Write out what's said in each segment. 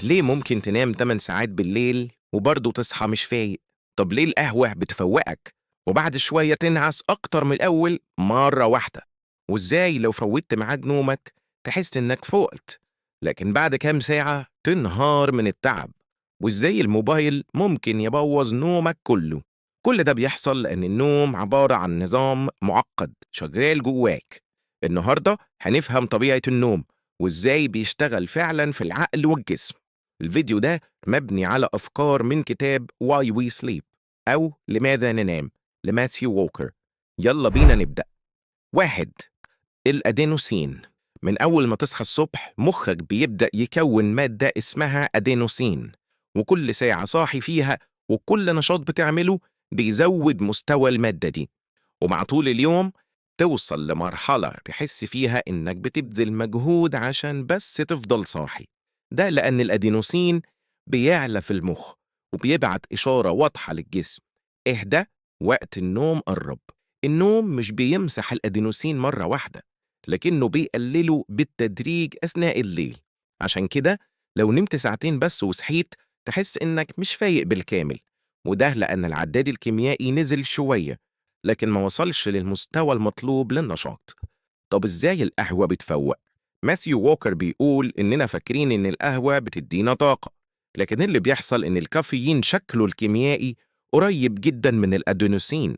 ليه ممكن تنام 8 ساعات بالليل وبرضه تصحى مش فايق؟ طب ليه القهوة بتفوقك وبعد شوية تنعس أكتر من الأول مرة واحدة؟ وإزاي لو فوتت ميعاد نومك تحس إنك فقت، لكن بعد كام ساعة تنهار من التعب؟ وإزاي الموبايل ممكن يبوظ نومك كله؟ كل ده بيحصل لأن النوم عبارة عن نظام معقد شغال جواك. النهاردة هنفهم طبيعة النوم وإزاي بيشتغل فعلا في العقل والجسم. الفيديو ده مبني على أفكار من كتاب Why We Sleep أو لماذا ننام لماثيو ووكر. يلا بينا نبدأ. 1. الأدينوسين. من أول ما تصحى الصبح مخك بيبدأ يكون مادة اسمها أدينوسين، وكل ساعة صاحي فيها وكل نشاط بتعمله بيزود مستوى المادة دي، ومع طول اليوم توصل لمرحلة تحس فيها إنك بتبذل مجهود عشان بس تفضل صاحي. ده لأن الأدينوسين بيعلى في المخ وبيبعت إشارة واضحة للجسم: اهدى، وقت النوم قرب. النوم مش بيمسح الأدينوسين مرة واحدة، لكنه بيقلله بالتدريج أثناء الليل. عشان كده لو نمت ساعتين بس وصحيت تحس إنك مش فايق بالكامل، وده لأن العداد الكيميائي نزل شوية لكن ما وصلش للمستوى المطلوب للنشاط. طب إزاي القهوة بتفوق؟ ماثيو ووكر بيقول إننا فاكرين إن القهوة بتدينا طاقة، لكن اللي بيحصل إن الكافيين شكله الكيميائي قريب جدا من الأدينوسين،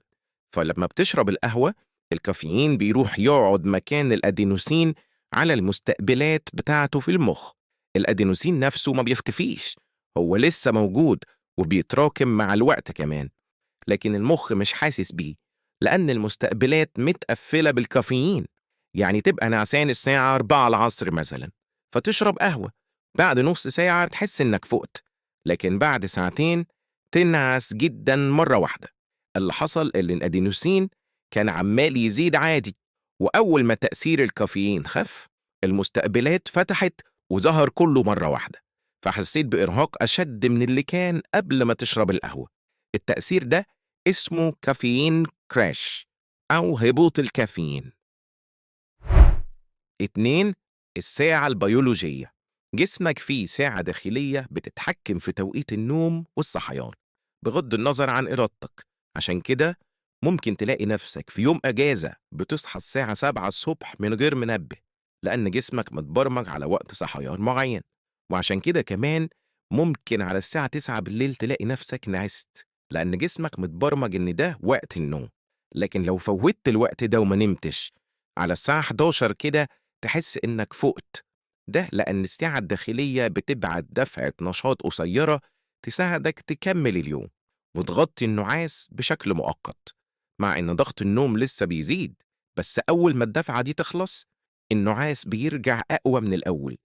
فلما بتشرب القهوة الكافيين بيروح يقعد مكان الأدينوسين على المستقبلات بتاعته في المخ. الأدينوسين نفسه ما بيختفيش، هو لسه موجود وبيتراكم مع الوقت كمان، لكن المخ مش حاسس بيه لأن المستقبلات متقفلة بالكافيين. يعني تبقى نعسان الساعة 4 العصر مثلا، فتشرب قهوة، بعد نص ساعة تحس إنك فقت، لكن بعد ساعتين تنعس جدا مرة واحدة. اللي حصل إن الأدينوسين كان عمال يزيد عادي، وأول ما تأثير الكافيين خف المستقبلات فتحت وظهر كله مرة واحدة، فحسيت بإرهاق أشد من اللي كان قبل ما تشرب القهوة. التأثير ده اسمه caffeine crash أو هبوط الكافيين. 2. الساعة البيولوجية. جسمك فيه ساعة داخلية بتتحكم في توقيت النوم والصحيان بغض النظر عن إرادتك. عشان كده ممكن تلاقي نفسك في يوم أجازة بتصحى الساعة 7 الصبح من غير منبه، لأن جسمك متبرمج على وقت صحيان معين. وعشان كده كمان ممكن على الساعة 9 بالليل تلاقي نفسك نعست، لأن جسمك متبرمج إن ده وقت النوم. لكن لو فوتت الوقت ده وما نمتش، على الساعة 11 كده تحس إنك فقت. ده لأن الساعة الداخلية بتبعت دفعة نشاط قصيرة تساعدك تكمل اليوم وتغطي النعاس بشكل مؤقت، مع إن ضغط النوم لسه بيزيد. بس أول ما الدفعة دي تخلص النعاس بيرجع أقوى من الأول،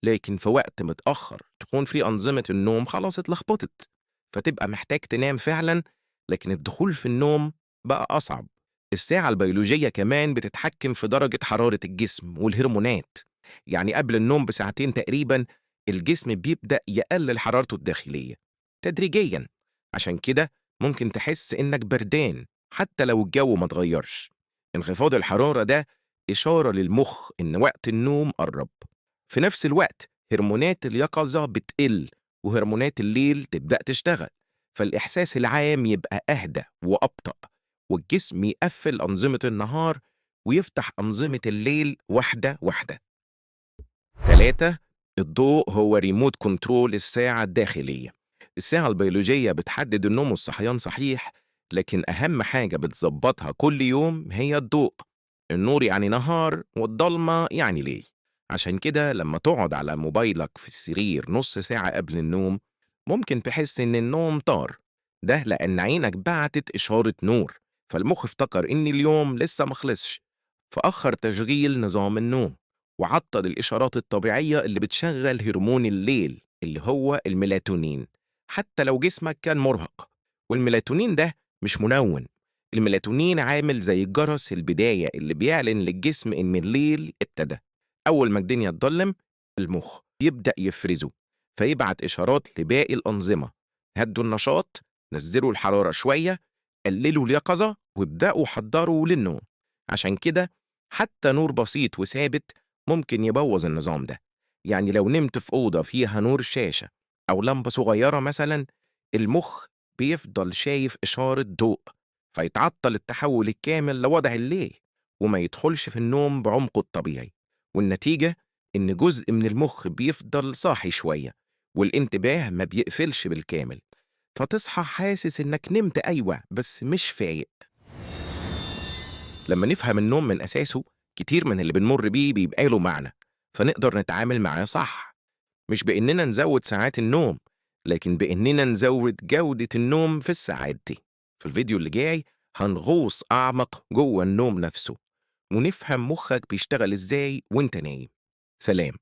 لكن في وقت متأخر تكون في أنظمة النوم خلاص اتلخبطت، فتبقى محتاج تنام فعلا، لكن الدخول في النوم بقى أصعب. الساعة البيولوجية كمان بتتحكم في درجة حرارة الجسم والهرمونات. يعني قبل النوم بساعتين تقريبا الجسم بيبدأ يقلل حرارته الداخلية تدريجيا، عشان كده ممكن تحس إنك بردان حتى لو الجو ما اتغيرش. انخفاض الحرارة ده إشارة للمخ إن وقت النوم قرب. في نفس الوقت هرمونات اليقظة بتقل وهرمونات الليل تبدأ تشتغل، فالإحساس العام يبقى أهدى وأبطأ، والجسم يقفل أنظمة النهار ويفتح أنظمة الليل واحدة واحدة. 3. الضوء هو remote control الساعة الداخلية. الساعة البيولوجية بتحدد النوم والصحيان صحيح، لكن أهم حاجة بتظبطها كل يوم هي الضوء. النور يعني نهار، والضلمة يعني ليل. عشان كده لما تقعد على موبايلك في السرير نص ساعة قبل النوم ممكن تحس إن النوم طار. ده لأن عينك بعتت إشارة نور، فالمخ افتكر إن اليوم لسه مخلصش، فأخر تشغيل نظام النوم وعطل الإشارات الطبيعية اللي بتشغل هرمون الليل اللي هو الميلاتونين، حتى لو جسمك كان مرهق. والميلاتونين ده مش منون، الميلاتونين عامل زي جرس البداية اللي بيعلن للجسم إن الليل ابتدى. أول ما الدنيا تضلم المخ يبدأ يفرزه، فيبعت إشارات لباقي الأنظمة: هدوا النشاط، نزلوا الحرارة شوية، قللوا اليقظة، وابدأوا حضروا للنوم. عشان كده حتى نور بسيط وثابت ممكن يبوظ النظام ده. يعني لو نمت في أوضة فيها نور شاشة أو لمبة صغيرة مثلا، المخ بيفضل شايف إشارة ضوء، فيتعطل التحول الكامل لوضع الليل وما يدخلش في النوم بعمقه الطبيعي. والنتيجة إن جزء من المخ بيفضل صاحي شوية والانتباه ما بيقفلش بالكامل، فتصحى حاسس إنك نمت أيوة بس مش فايق. لما نفهم النوم من أساسه، كتير من اللي بنمر بيه بيبقى له معنى، فنقدر نتعامل معاه صح، مش بإننا نزود ساعات النوم، لكن بإننا نزود جودة النوم في الساعات دي. في الفيديو اللي جاي هنغوص أعمق جوه النوم نفسه، ونفهم مخك بيشتغل إزاي وإنت نايم. سلام.